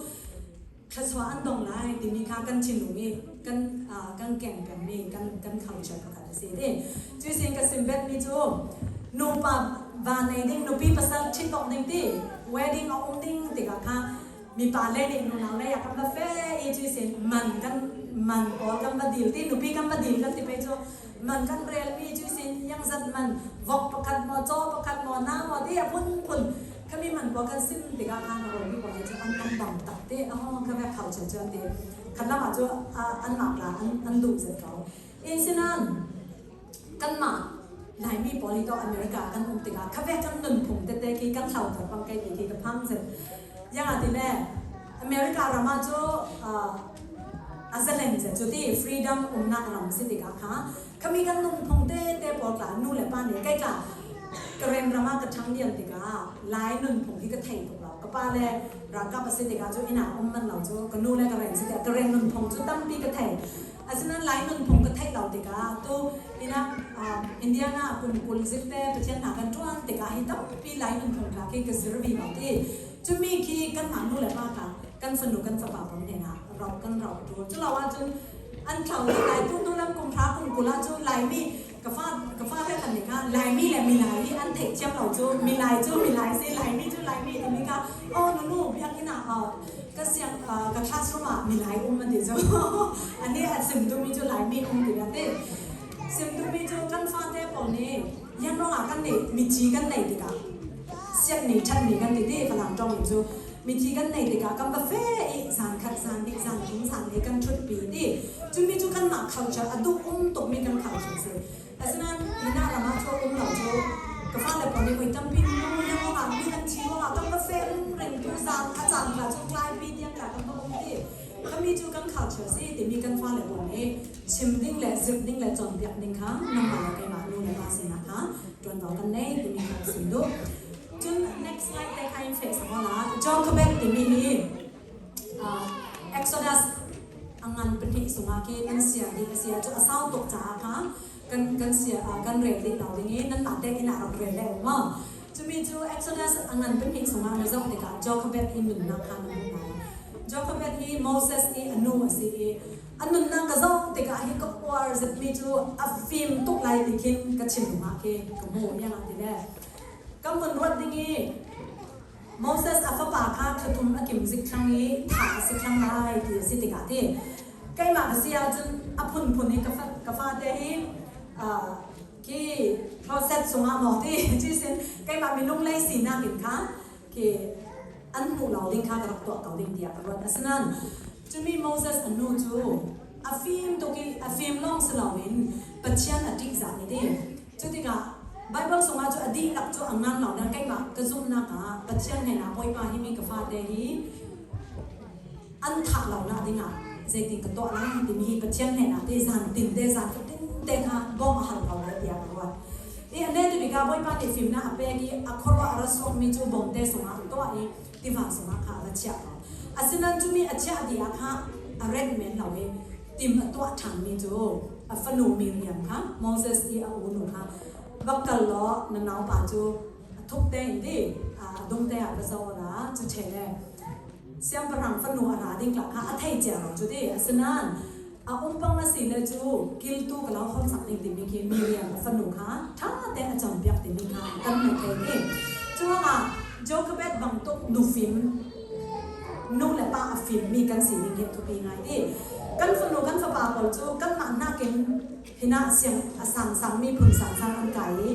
thluachuah an dong lai timi kha kan thinlung i kan kan keng pengmi kan kan culture pakhat a si ti. Cu sin ka sim bet mi cu nupa va nei ding nupi pasal ṭhit awk ding ti wedding a um ding tikah kha mipa le nih nunau lei ah kan va fe i cu sin man kan man pawl kan va dil ti nupi kan va dil kan ti pe cu man kan rel mi cu sin yang zat man vok pakhat maw caw pakhat maw na maw ti a phunphun khami man pawl kan sim tikah khan ro mi pawl cu an an bang tak te a hong ka ve khau che chuan ti khat lam ah cu an mak la an an duh zet ko in sinan kanmah Laimi pawl hi to America kan um tikah khavek kan nunphung tete khi kan hlau ter bang kai ti khi ka phang zet. Yang ah ti le America ram ah cu a zalen zet cu ti freedom umnak ram si tikah kha khami kan nunphung tete pawl tla nu le pa nih kai tla Karen ram ah ka ṭhang lian tikah Lai nunphung hi ka thei tuk lo. Ka pa le ralkap a si tikah cu inn ah um man lo cu ka nu le ka ren si tikah Karen nunphung cu tampi ka thei. Asinain Lai nunphung ka theih lo tikah tu ina Indiana kum 20 zik te Pathian hna kan ṭuan tikah hi tampi Lai nunphung tla khi ka zir vi lo ti. Cumi khi kanmah nu le pa kha kan fanu kan fapa pawl hnenah ro kan ro tu. Cu lo ahcun an thlo dih lai tu hnu lam kum hra kum 20 ah cu Laimi ka fa ka fa he kan nih kha Laimi le milai hi an theih thiam lo cu milai cu milai si Laimi cu Laimi timi kha oh nunu biakinn ah ka siang ka classroom ah milai um an ti cu ani a sim duhmi cu Laimi um ti ti sim duhmi cu kan fate pawl nih yan ruangah kan nih mithi kan nei tikah sian ni ṭhat ni kan ti ti Falam ṭong in cu mithi kan nei tikah kan va fe i zan khat zan hnih zan thum zan li kan ṭhut pi ti cumi cu kanmah culture a duh um tukmi kan culture si. Asinain hina ram ah cu um lo cu ka fale pawl nih voi tampi nu le ruangah mi an thi ruangah kan va fe ring tu zan a caan kha cu tlai pi tiang ka kan va um ti khami cu kan culture si timi kan fale pawl nih chim ding le zirh ding le cawnpiak ding kha nangmah le keimah nu le pa sinak kha ṭuanvo kan nei timi kha sim duh. Cun next slide te kha in feh sak la. Jochebed timi hi Exodus a ngan pahnih sungah khi nan sia dih a si ah cu a sau tuk caah kha kan kan sia kan rel dih lo ding i nanmah te inn ah rak rel le um maw. Cumi cu Exodus a ngan pahnih sungah na zoh tikah Jochebed i nunnak kha na hmuh lai. Jochebed hi Moses i a nu a si i a nunnak ka zoh tikah hi ka uar zetmi cu a fim tuk lai ti khin ka thinlung ah khi ka hmu iang ah ti le kan vun ruat ding i Moses a fapa kha thlathum a kim zik thlang i thah a si thlang lai ti a si tikah ti keimah ka si ahcun. a phunphun in ka fate hi khi closet chungah maw ti cuisin keimah minung lei sinak in kha khi an hmuh lo ding kha ka rak tuah ko ding tiah ka ruat. Asinain cumi Moses a nu cu a fim tuk i a fim lawng si loin Pathian a ṭihzah i ti. Cu tikah Baibal chungah cu a dihlak cu a ngan lo nain keimah ka zumhnak ah Pathian hnenah Bawipa hi mi ka fate hi an thah lo nak dingah zeitin ka tuah lai timi hi Pathian hnenah te zan tin te zan fatin te kha bawmh a hal ko lai tiah ka ruat. I a ne timi ka Bawipa nih fimnak a pek i a khuaruah a ra suakmi cu bawmte sungah a tuah i tiva sungah kha a va chiah ko. Asinain cumi a chiah dih ah kha a rengh men lo i tim a tuah ṭhanmi cu a fanu Miriam kha Moses i a unu kha va kal law na naupa cu a thuk te in ti a dung te ah va zoh la cu ṭhe le siangpahrang fanu a ra ding kha a thei cia lo cu ti. Asinain a umpang a si le cu kiltu ka lo hol sak ding timi khi Miriam a fanu kha ṭha te a cawnpiak timi kha kan hmuh thei ti. Curuangah Jochebed bantuk nufim nu le pa a fimmi kan sining hi a thupi ngai ti. Kan fanu kan fapa pawl cu kanmah nakin hinah siang a sangsangmi phun sangsang an kai i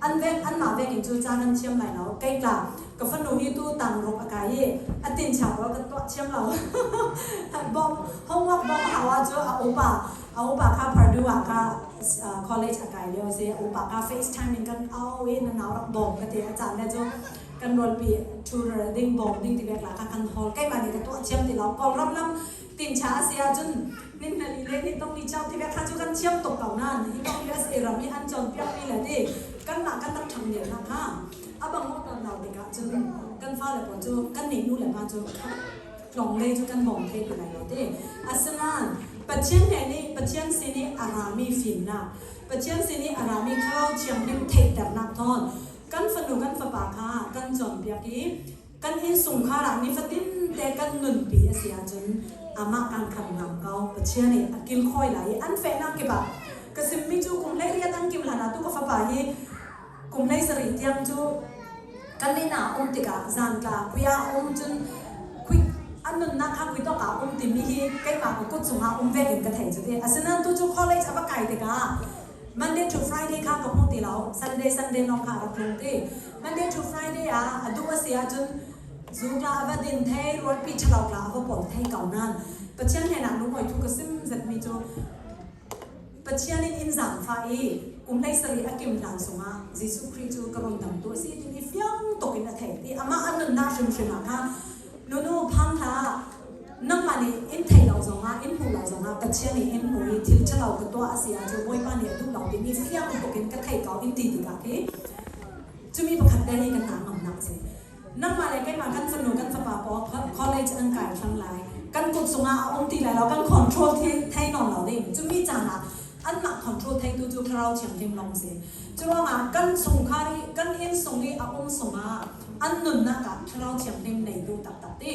an vek anmah vek in cu ca kan thiam lai lo. Kei tla ka fanu hi tu tang ruk a kai i a tin chak lo kan tuah thiam lo. Bom homework bom hau ah cu a upa kha Purdue ah kha college a kai lio si. A upa kha FaceTime in kan au i na nau rak bawm ka ti. A caan le cu kan rawlpi tutor ding bawm ding ti vek la kha kan hawl. Keimah nih ka tuah thiam ti lo. Kawlram lam tincha a si ahcun nin na li le ni tong ni chau ti vek kha cu kan thiam tuk ko nain hi tong USA ram i an cawnpiakmi le ti kanmah kan rak ṭhang lio hna kha a bang ngawt lo tikah cun kan fale pawl cu kan nih nu le pa cu tlawng lei cu kan bawm thei ti lai lo ti. Asinain Pathian he nih Pathian sin i a rami fimnak, Pathian sin i a rami Thlarau Thianghlim theihternak thawn kan fanu kan fapa kha kan cawnpiak i kan innchungkhar ah nifatin te kan nunpi a si ahcun amah kan khan ngam ko. Pathian nih a kilkhawi lai i an fehnak kip ah ka simmi cu kum 18 an kim hlan ah tu ka fapa hi kum 17 tiang cu kan inn ah um tikah zan tla kui ah um cun kui an nunnak kha kui tawk ah um timi hi keimah ka kut cungah um ve in ka thei cu ti. Asinain tu cu college a va kai tikah Monday to Friday kha ka hmu ti lo. Sunday Sunday lawng kha a rak tlung ti. Monday to Friday ah a duh a si ahcun zu tla a va din thei, ruatpi ṭhalo tla a va pol thei ko nain Pathian hnenah lungawi thu ka sim zetmi cu Pathian in inn zaangfah i kum 17 a kim hlan chungah Jesuh Khrih cu ka rundamtu a si timi fiang tuk in a theih i amah a nunnak hrimhrim ah khan nunu phang hlah, nangmah nih in theih lo zongah in hmuh lo zongah Pathian nih in hmuh i thil ṭhalo ka tuah a si ahcun Bawipa nih a duh lo timi fiang tuk in ka theih ko in ti tikah khi cumi pakhat te hi ka hna ngamnak a si. Nangmah le keimah kan fanu kan fapa pawl college an kai thlang lai. Kan kut cungah a um ti lai lo, kan control thei nawn lo ding. Cumi caan ah anmah control theitu cu Thlarau Thianghlim lawng si. Curuangah kan chungkhar i kan inn sung i a um sungah an nunnak ah Thlarau Thianghlim neitu taktak ti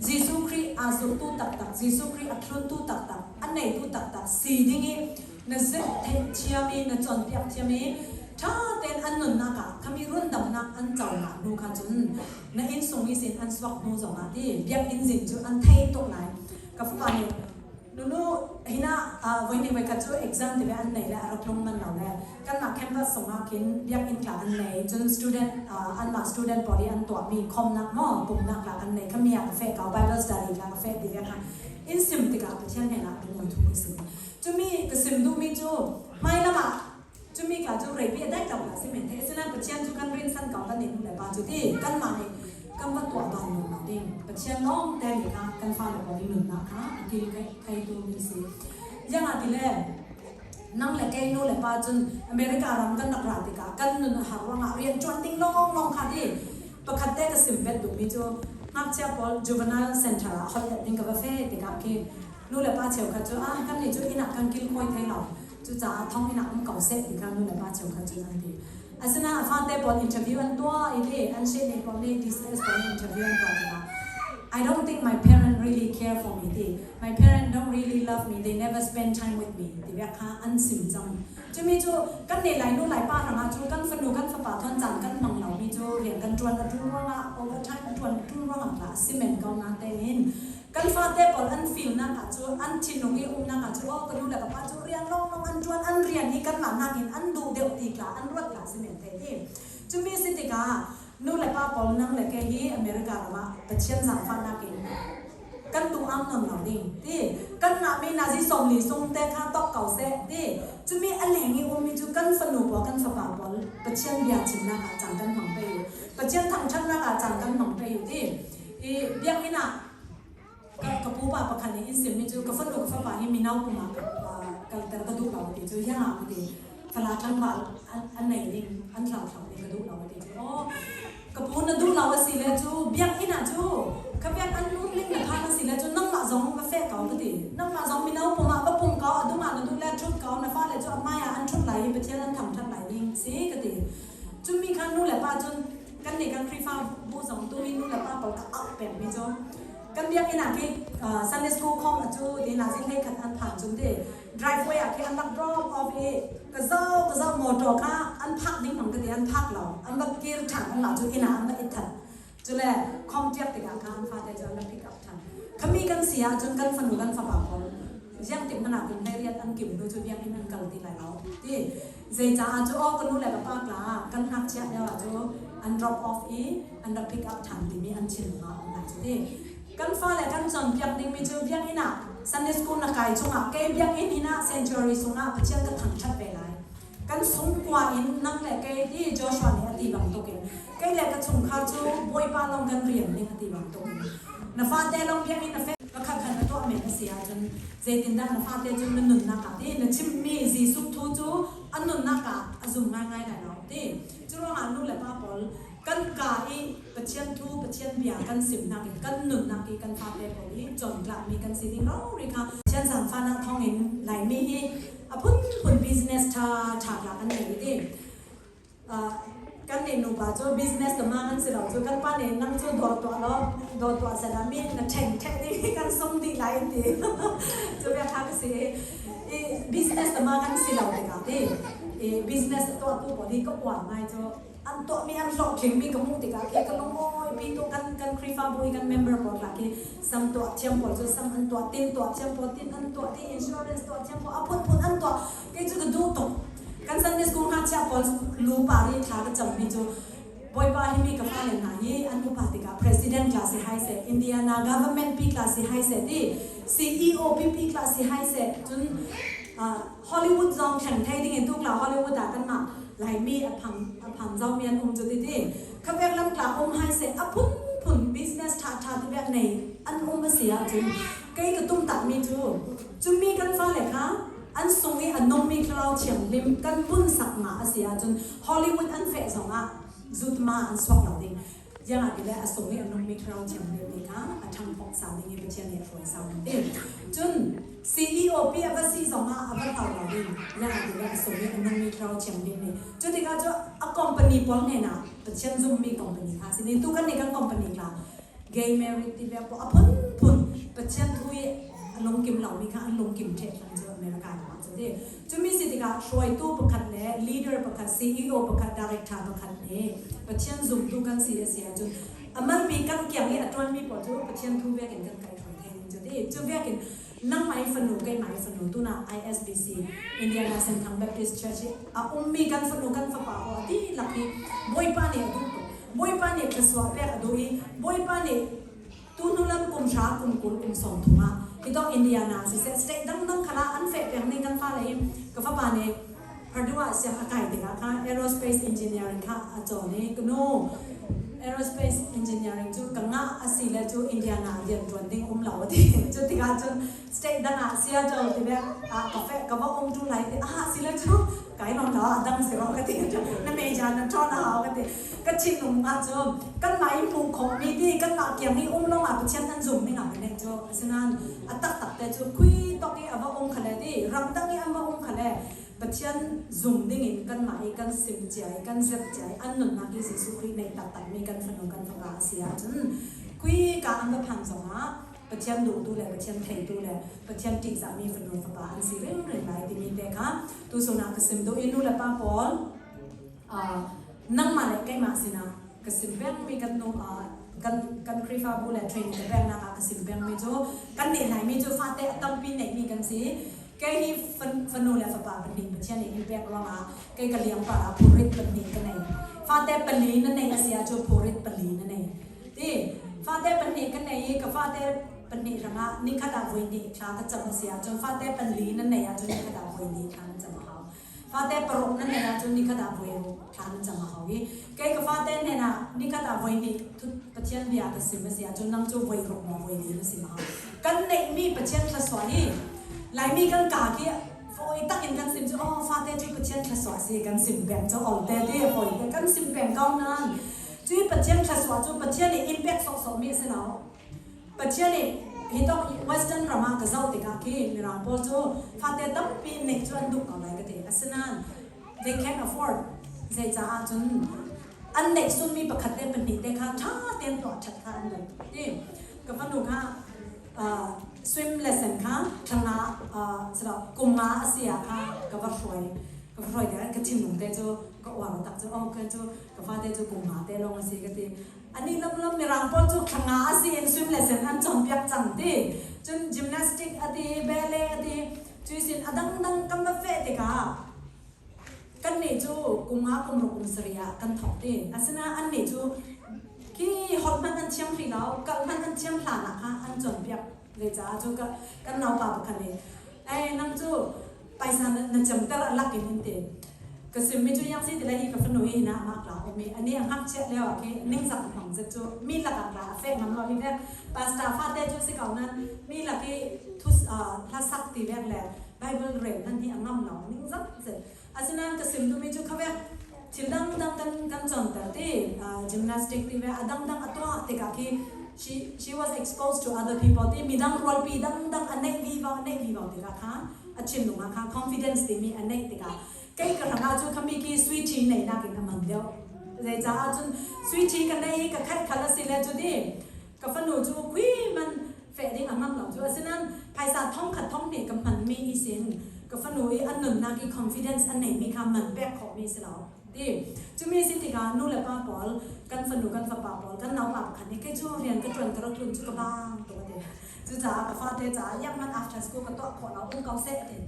Jesuh Khrih aa zultu taktak, Jesuh Khrih a thluntu taktak, a neitu taktak si ding i na zirh theih thiam i na cawnpiak thiam i ṭha tein an nunnak ah khami rundamnak an conak hnu kha cun na inn sung i sin an suak hnu zongah ti biakinn zin cu an thei tuk lai. Ka fapa nih nunu hina voihnih voikhat cu exam tebe an nei le a rak tlung man lo le kanmah campus sungah khin biakinn tla an nei, cun student anmah student pawl i an tuahmi khomnak maw pumnak tla kan nei khami ah ka feh ko, Bible study tla ka feh ti ve kha in sim tikah Pathian hnenah lungmui thu ka sim. Cumi ka sim duhmi cu hmailam ah cumi ka cu reipi a daih lo la si men the. Asinain Pathian cu kan rin san ko, kan nih nu le pa cu ti kanmah nih kan va tuah bal lo lo ding. Pathian lawng te nih kha kan fale pawl i nunnak kha a kil theitu mi si. Iangah ti le nang le kei nu le pa cun America ram kan rak ra tikah kan nun a har ruangah rian ṭuan ding lawng lawng kha ti pakhat te ka sim vet duhmi cu ngakchia pawl juvenile center ah holh let ding ka va fe tikah khi nu le pa cheukhat cu ah kan nih cu inn ah kan kilkhawi thai lo, cucaah thonginn ah um ko seh ti kha nu le pa cheukhat cu an ti. Asinain a fate pawl interview an tuah i ti an hriahne pawl nih DCS pawl nih interview an tuah tikah "I don't think my parents really care for me" ti, "My parents don't really love me, they never spend time with me" ti bia kha an sim cang. Cumi cu kan nih Lai nu Lai pa hrangah cu kan fanu kan fapa thon caan kan hmang lomi cu rian kan ṭuan a ṭul ruangah, overtime a ṭuan a ṭul ruangah tah a si men ko. Natein Kan fate pawl an feel-nak ah cu an thinlung i umnak ah cu aw ka nu le ka pa cu rian lawnglawng an ṭuan, an rian hi kanmah nakin an duh deuh ti kha an ruat la si men te ti. Cumi si tikah nu le pa pawl nang le kei hi America ram ah Pathian zaangfahnak in kan duh am nawn lo ding ti. Kan ngahmi nazi 40 sung te kha tok ko seh ti. Cumi a leng i ummi cu kan fanu pawl kan fapa pawl Pathian bia chimnak ah caan kan hmang pe u. Pathian thangṭhatnak ah caan kan hmang pe u ti. I biakinn ah ka pupa pakhat nih in simmi cu ka fanu ka fapa hi mino kum ah kalter ka duh lo ti cu hiang ah ti fala tlangval an nei ding an thlau thlau ding ka duh lo ti cu aw ka pu na duh lo a si le cu biakinn ah cu ka biak an lut ling na phan a si le cu nangmah zong va feh ko ka ti nangmah zong mino pum ah va pum ko a dum ah na duh le ṭhut ko na fale cu a hmai ah an ṭhut lai i Pathian an thangṭhat lai ding si ka ti cumi kha nu le pa cun Kan nih kan Khrihfabu zong tu hi nu le pa pawl ka auh pengmi cu kan biakinn ah khi Sunday school khong a cu ti na zing hlei khat an phan cun ti driveway ah khi an rak drop off i ka zoh ka zoh motor kha an phak ding hmang ka ti an phak lo an va kir ṭhan an la cu inn ah an va it than cule khong tiak tikah kha an fate cu an va pick up ṭhan khami kan si ahcun kan fanu kan fapa pawl ziang tik hmanh ah kum 18 an kim hnu cu biakinn an kal ti lai lo ti Zeicaah cu aw ka nu le ka pa tla kan ngakchia lio ah cu an drop off i an rak pick up ṭhan timi an thinlung ah a um lai cu ti. Kan fale kan cawnpiak dingmi cu biakinn ah Sunday school na kai chungah kei biakinn inn ah sanctuary sungah Pathian ka thangṭhat ve lai. Kan sungkua in nang le kei ti Joshua nih a ti bantukin kei le ka chungkhar cu Bawipa lawng kan rian ning a ti bantukin na fate lawng biakinn na fek pakhat khat na tuah men a si ahcun Zeitindah na fate cu na nunnak ah ti na chimmi Jesuh thu cu an nunnak ah a zum ngaingai lai lo ti. Curuangah nu le pa pawl kan ka i Pathian thu Pathian bia kan simnak in kan nunnak i kan fate pawl hi cawntlakmi kan si ding rori kha Pathian zaangfahnak thawngin Laimi hi a phunphun business ṭha ṭha tla kan nei i ti. Kan nih nupa cu business tama kan si lo cu kan pa nih nang cu dawr tuah law dawr tuah seh dah mi na ṭheng ṭheh ding kan sung dih lai an ti cu bia kha ka si i business tama kan si lo tikah ti i business a tuahtu pawl hi ka uar ngai cu an tuahmi an hlawhtlingmi ka hmuh tikah khi ka lungawi pi tu kan kan Khrihfabu i kan member pawl hla khi sam tuah thiam pawl cu sam an tuah tin tuah thiam pawl tin an tuah ti insurance tuah thiam pawl a phunphun an tuah kei cu ka duh tuk. Kan Sunday school ngakchia pawl lu par i thla ka cammi cu Bawipa hi mi ka fale hna hi an upa tikah president class si hai seh, Indiana government pi class si hai seh ti CEO pipi class si hai seh cun Hollywood zong thleng thei ding in tukla Hollywood ah kanmah Laimi a phang a phang zomi an um cu ti ti khapek lam tla um hai seh a phunphun business tha tha ti vek nei an um a si ahcun kei ka tum tak mi cu cumi kan fale kha An sung i a nungmi Thlarau Thianghlim kan bunsak ma a si ahcun Hollywood an feh zongah zutma an suak lo ding. Ziangah ti le a sung i a nungmi Thlarau Thianghlim nih kha a ṭhangphok sau ding i Pathian nih a hruai sau ding ti. Cun CEO pi a va si zongah a va hlau lo ding. Ziangah ti le a sung i a nungmi Thlarau Thianghlim nih cu tikah cu a company pawl hnenah Pathian zummi company kha a si. Ni tu kan nih kan company kha gay married ti ve a phunphun Pathian thu i a lungkim lomi kha an lungkim ṭheh hlan cu America ram ah cu ti. Cumi si tikah hruaitu pakhat le leader pakhat, CEO pakhat, director pakhat nih Pathian zumtu kan si a si ahcun a malmi kan kiang i a ṭuanmi pawl cu Pathian thu vekin kan kai hruai theng ding cu ti. Cu vekin nangmah i fanu, keimah i fanu tunah ISBC Indiana Senthang Baptist Church i a ummi kan fanu kan fapa aw a dihlak hi Bawipa nih a duh tuk. Bawipa nih thluachuah pek a duh i Bawipa nih Tuhnu lam kum hra kum 20 kum 30 ah hi Indiana siseh state dangdang khala an feh peng ning kan fale hi ka fapa nih Purdue ah siang a kai tikah kha aerospace engineering kha a cawn i ka nu aerospace engineering cu ka ngah a si le cu Indiana rian ṭuan ding um lo a ti cu tikah cun state dang ah Seattle ti ve ah ka feh ka va um tu lai ti ah si le cu kai lawm lo a dang si ro ka ti na meja na ṭawn a hau ka ti ka thinlung ah cu kanmah i hmuh khawhmi ti kanmah kiang i um lawngah Pathian an zum ning ah kan cu asinain a taktak te cu khui tok i a va um khale ti ramdang i an va um khale Pathian zum ding in kanmah i kan sim cia i kan zep cia i an nunnak i Jesuh Khrih nei taktakmi kan fanu kan fapa a si ahcun kui ka an va phan zongah Pathian duhtu le Pathian theitu le Pathian ṭihzahmi fanu fapa an si ringring lai timi te kha tuchun ah ka sim duh i nu le pa pawl nangmah le keimah sinah ka sim pengmi kan nu. Kan kan Khrihfabu le training ka peknak ah ka sim pengmi cu kan nih Laimi cu fate a tampi neihmi kan si. Kei hi fanu le fapa pahnih Pathian nih in pek ruangah kei ka liangpar ah phurit pahnih ka nei. Fate pali na neih a si ahcun phurit pali na nei. Ti fate pahnih ka nei i ka fate pahnih hrangah nikhat ah voi hnih thla ka cam a si ahcun fate pali na neih ahcun nikhat ah voi hnih thla na cam a hau. Fate paruk na neih ahcun nikhat ah voi ruk thla na cam a hau i kei ka fate hnen ah nikhat ah voi hnih Pathian bia ka sim a si ahcun nang cu voi ruk maw voi li na sim a hau. Kan neihmi Pathian thluachuah hi Laimi kan ka khi fawi tak in kan sim cu oh fate cu Pathian thluachuah si kan sim peng cu ol te ti fawi te kan sim peng ko nain cui Pathian thluachuah cu Pathian nih in pek sawhsawh mi a si lo. Pathian nih hi tawk Western ram ah ka zoh tikah khi Mirang pawl cu fate tampi neih cu an duh ko lai ka ti. Asinain they can't afford. Zeicaah cun an neih sunmi pakhat le pahnih te kha ṭha tein tuah ṭhat kha an duh. Ti ka fanu kha swim lesson kha thla nga kum nga a si ah kha ka va hruai. Ka va hruai tikah ka thinlung te cu ka uar tak cu oh ka cu ka fate cu kum nga te lawng a si ka ti. Ani lamlam Mirang pawl cu thla nga a si in swim lesson an cawnpiak cang ti. Cun gymnastic a ti, ballet a ti, cuisin a dangdang kan va feh tikah kannih cu kum nga kum ruk kum sarih ah kan thawk ti. Asinain annih cu khi holh hmanh an thiam hrih lo, kal hmanh an thiam hlan ah kha an cawnpiak. Zeicah cu kan naupa pakhat nih, "Ei nang cu paisa na cemter a lak in in ti. Ka simmi cu yang si ti lai hi ka fanu hi na mak la um i ani a ngakchiat lio ah khi ningzak hmang zet cu mi lakah la a feh ngam lo hi vek pastor fate cu si ko nan mi lak i thus hla sak ti vek le Bible rel nan hi a ngam lo ningzak zet asinain ka sim duhmi cu kha vek thil dangdang kan kan cawnter ti gymnastic ti ve a dangdang a tuah tikah khi she was exposed to other people ti midang rualpi dangdang a neih vivo a neih vivo tikah khan a thinlung ah khan confidence timi a neih tikah kei ka hrang ah cun khami khi sui ṭhi neihnak in a man deuh. Zeicaah cun sui ṭhi ka nei i ka khaih khal a si le cu di ka fanu cu khui man feh ding a ngam lo cu asinain phaisa thong khat thong hnih ka hmanmi i sin ka fanu i a nunnak i confidence a neihmi kha man pek khawhmi si lo ti cumi si tikah nu le pa pawl kan fanu kan fapa pawl kan naupa pakhat nih kei cu rian ka ṭuan ka rak tlun cu ka bang tuk a ti. Cucaah ka fate caah iangman after school ka tuah khawh lo um ko seh a ti.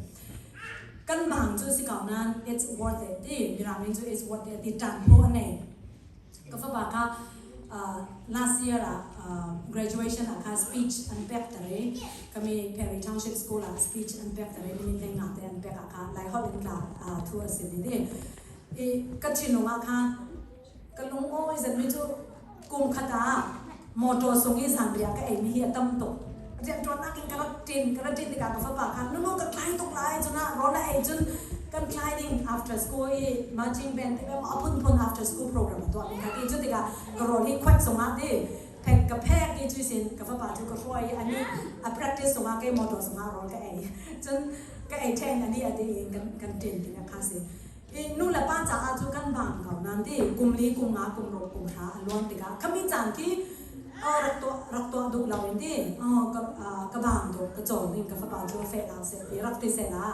Kan bang cu si ko nain it's worth it ti mirang nih cu it's worth it ti ṭan phu a nei. Ka fapa kha last year ah graduation ah kha speech an pek ter i kami Perry Township School ah speech an pek ter i minute hlei nga te an pek ah kha Lai holh in tla thu a si ti. I ka thinlung ah kha Ka lungawi zanmi cu kum khat ah motor sung i zanriah ka eimi hi a tam tuk. Rianṭuannak in ka rak ṭin. Ka rak ṭin tikah ka fapa kha nunu ka tlai tuk lai cun ah rawl a ei cun kan tlai ding after school i marching band te a phunphun after school program a tuahmi kha ti cu tikah ka rawl hi khuat sungah ti phek ka phek i cuisin ka fapa cu ka hruai i anih a practice sungah kei motor sungah rawl ka ei cun ka ei ṭhen anih a ti in kan kan ṭin ti kha si. Nu le pa caah cu kan bang ko nan ti kum li kum nga kum ruk kum hra a luan tikah khami caan khi rak tuah rak tuah duh lo in ti ka ka bang tuk ka cawn ding ka fapa cu feh hau seh ti rak ti seh la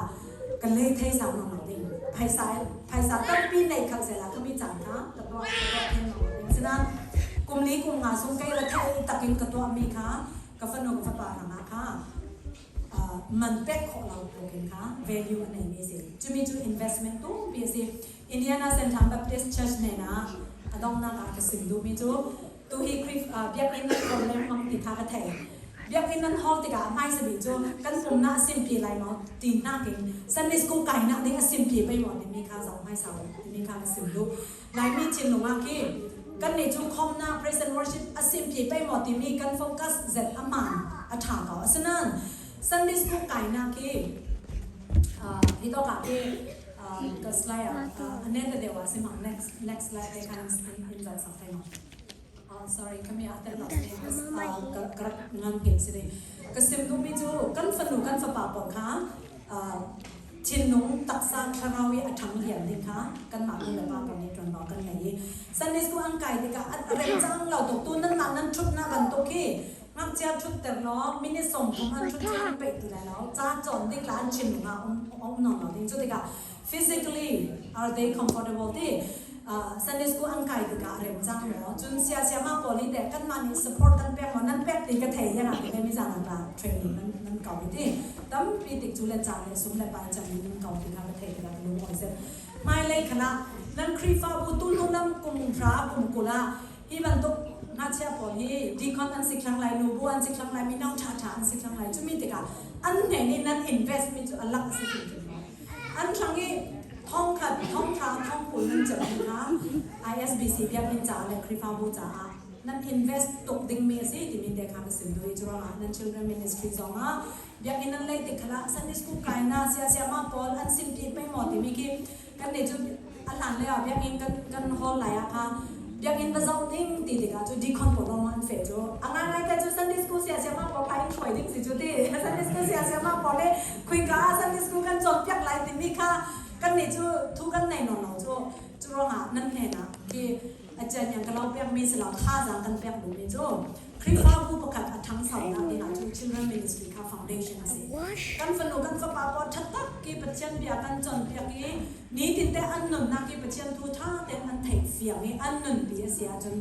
ka lei thei sang lo ding phaisa phaisa tampi nei khal seh la khami caan kha ka tuah ka tuah theng lo ding sinain kum li kum nga sung kei ra thei takin ka tuah mi kha ka fanu ka fapa hrangah kha man pek khawh lo tluk kha value a neimi a si. Cumi cu investment tumpi a si. Indiana Central Baptist Church nen ah a donghnak ah ka sim duhmi cu tuhi Khrih biakinn nan hol lengmang ti kha ka theih. Biakinn nan hol tikah hmaisa bik cu kan pumnak a simpi lai maw ti nakin Sunday school kainak ding a simpi pei maw timi kha zoh hmaisa u timi kha ka sim duh. Laimi thinlung ah khi kannih cu khawmnak praise and worship a simpi pei maw timi kan focus zet a hmaan a ṭha ko. Asinain Sunday school kainak hi hi tawk ah khi ka slide ah a net deuh ah si mang next next slide te khan in zoh sak thai ma. Sorry kami ah tel lo ka rak ngan hngilh si ding. Ka sim duhmi cu kan fanu kan fapa pawl kha thinlung taksa thlarau i a ṭhang lian ding kha kanmah nu le pa pawl nih ṭuanvo kan ngei i Sunday school an kai tikah a rem cang lo tuk tu nanmah nan ṭhutnak bantuk khi ngakchia ṭhutter law minute 30 an ṭhut cu an peih ti lai lo ca cawn ding la an chim ding ah um um nawn lo ding cu tikah physically are they comfortable ti. Sunday school an kai tikah rem cang maw? Cun sia siama pawl nih teh kanmah nih support kan pek maw? Nan pek ti ka thei yang ah ti mi zan ah training nan nan kau ti. Tampi tik cu le caan le sum le pai cang in nan kau ti kha ka thei tikah ka lung awi zet. Hmailei khan ah nan Khrihfabu tulnu lam kum hra kum kul ah hi bantuk ngakchia pawl hi deacon an si thlang lai, nubu an si thlang lai, mino ṭhaṭha an si thlang lai. Cumi tikah an hne nih nan invest mi cu a lak a si hrimhrim lo. An thlang i thongkhat, thongthra, thongkul nan ceuh mi kha ISBC biakinn caah le Khrihfabu caah nan invest tuk dingmi a si timi te kha ka sim duh i curuangah nan children ministry zongah biakinn nan lei tik khala Sunday school kai na sia siama pawl an sim pi pei maw timi khi kan nih cu a hlan lei ah biakinn kan kan hall lai ah kha biakinn va zoh ding ti tikah cu deacon pawl lawng an feh cu a ngai ngai te cu Sunday school sia siama pawl kha in hruai ding si cu ti Sunday school sia siama pawl le khuika ah Sunday school kan cawnpiak lai timi kha kan nih cu thu kan nei nawn lo cu cu ruangah nan hnenah khi a cian yang ka lo pek mi si lo thazaang kan pek duhmi cu Khrihfabu pakhat a ṭhangsonak dingah cun Children Ministry kha foundation a si. Kan fanu kan fapa pawl ṭha tak i Pathian bia kan cawnpiak i nitinte an nunnak i Pathian thu ṭha tein an theih fiang i an nunpi a si ahcun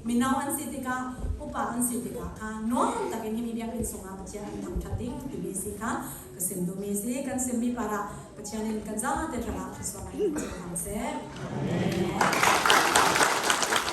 mino an si tikah upa an si tikah kha nuam takin himi biakinn sungah Pathian an thangṭhat ding timi si kha ka sim duhmi si. Kan simmi par ah Pathian in kan zate hrangah thluachuah ngai in hmang seh. Amen.